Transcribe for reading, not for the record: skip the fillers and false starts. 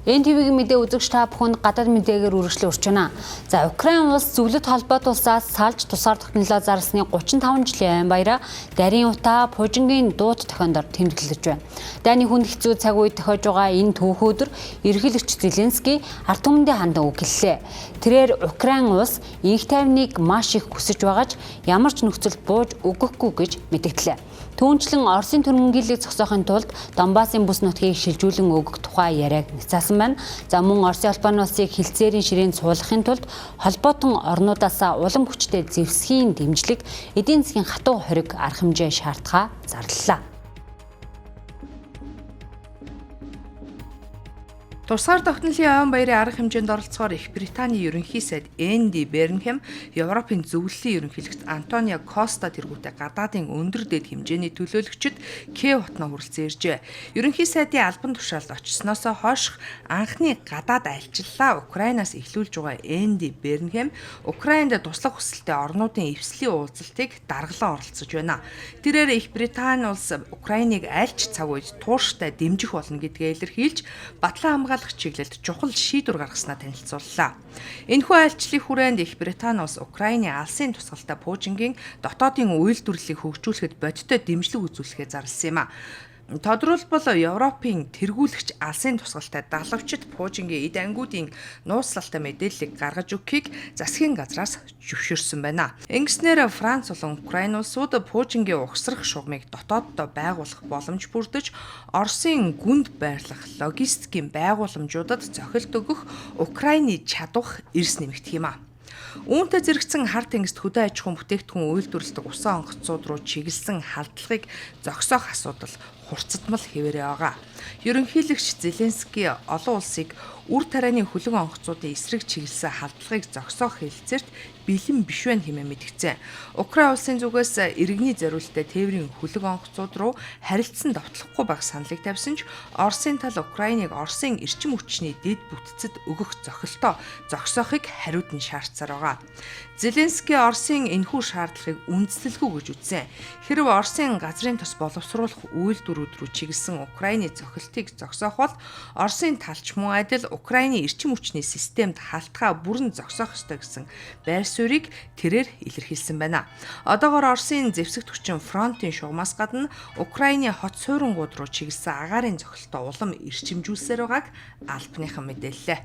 НТВ-ийн мэдээ үзэгч та бүхэнд гадаад мэдээгээр үргэлжлэн өрч байна. За, Украин улс зөвлөлт холбоот улсаас салж тусгаар тогтнолоо зарласны 35 жилийн айн баяраа дарийн утаа Пужингийн дуут тохиондор тэмдэглэж байна. Дайны хүнд хэцүү цаг үед тохиож байгаа энэ түүх өдөр ерөнхийлөгч Зеленский ард түмэндээ хандан үг хэллээ. Тэрээр Украин улс инх тайвныг маш их хүсэж байгаа ч ямар ч нөхцөлд бууж өгөхгүй гэж мэдгдлээ. Түүнчлэн Оросын төрмөнгийн зогсоохын тулд Донбассын бүс нутгийг шилжүүлэн өгөх тухай яриаг няцаасан байна. За, мөн Оросын холбооны улсыг хилцээрийн ширээнд суулгахын тулд холбоотон орнуудаасаа улам хүчтэй зэвсгийн дэмжлэг, эдийн засгийн хатуу хориг арга хэмжээ шаардахаа зарлалаа. Тусгаар тогтнолын ойн баярын арга хэмжээнд оролцохоор Их Британий ерөнхий сайд Энди Бернхэм, Европын зөвлөлийн ерөнхийлөгч Антонио Коста тэргүүтэй гадаадын өндөр дэд хэмжээний төлөөлөгчид Киев хотноо хүрэлцэн иржээ. Ерөнхий сайдын албан тушаалд очсоноосоо хойших анхны гадаад айлчлалаа Украинаас эхлүүлж байгаа Энди Бернхэм Украинд туслах хүсэлтэй орнуудын эвслийн уулзалтыг даргалан оролцож байна. Тэрээр Их Британи улс Украиныг аль ч цаг үед тууштай дэмжих болно гэдгээ илэрхийлж, батлан хамгаалах чиглэлд чухал шийдвэр гаргаснаа танилцууллаа. Энэхүү айлчлалын хүрээнд Их Британи улс Украины алсын тусгалтай пуужингийн дотоодын үйлдвэрлэлийг хөгжүүлэхэд бодиттой дэмжлэг үзүүлэхээ зарласан юм а. Тодруулбал, Европын тэргүүлэгч алсын тусгалтай далавчид пуужингийн эд ангиудын нууцлалтай мэдээллийг гаргаж өгөхийг засгийн газраас зөвшөөрсөн байна. Ингэснээр Франц болон Украин улсууд пуужингийн угсрах шугамыг дотооддоо байгуулах боломж бүрдэж, Оросын гүнд байрлах логистикийн байгууламжуудад цохилт өгөх Украины чадвах эрс нэмэгдэх юм а. Үүнтэй зэрэгцэн хар тэнгист хөдөө аж ахуйн бүтээгдэхүүн үйлдвэрлэдэг усан онгоцууд руу чиглэсэн халдлагыг зогсоох асуудал хурцдмал хэвээрээ байгаа. Ерөнхийлөгч Зеленский олон улсыг үр тарианы хөлөг онгоцуудын эсрэг чиглэсэн халдлагыг зогсоох хэлцээрт бэлэн биш байна хэмээн мэдгдсэн. Украин улсын зүгээс иргэний зориулттай тээврийн хөлөг онгоцууд руу харилцан довтлохгүй байх саналыг тавьсан ч Оросын тал Украиныг Оросын эрчим хүчний дэд бүтцэд өгөх зохилтоо зогсоохыг хариуд нь шаардсаар байгаа. Зеленский Оросын энэхүү шаардлагыг үндэслэлгүй гэж үзсэн. Хэрв Оросын газрын тос боловсруулах үйлдвэрүүд рүү чиглэсэн Украины цохилтыг зогсоох бол Оросын талч мөн адил Украины эрчим хүчний системд халтгаа бүрэн зогсоох ёстой гэсэн байр суурийг тэрээр илэрхийлсэн байна. Одоогоор Оросын зэвсэгт хүчин фронтын шугамаас гадна Украины хот суурангууд руу чиглэсэн агаарын цохилтоо улам эрчимжүүлсээр байгааг албаныхан мэдээллээ.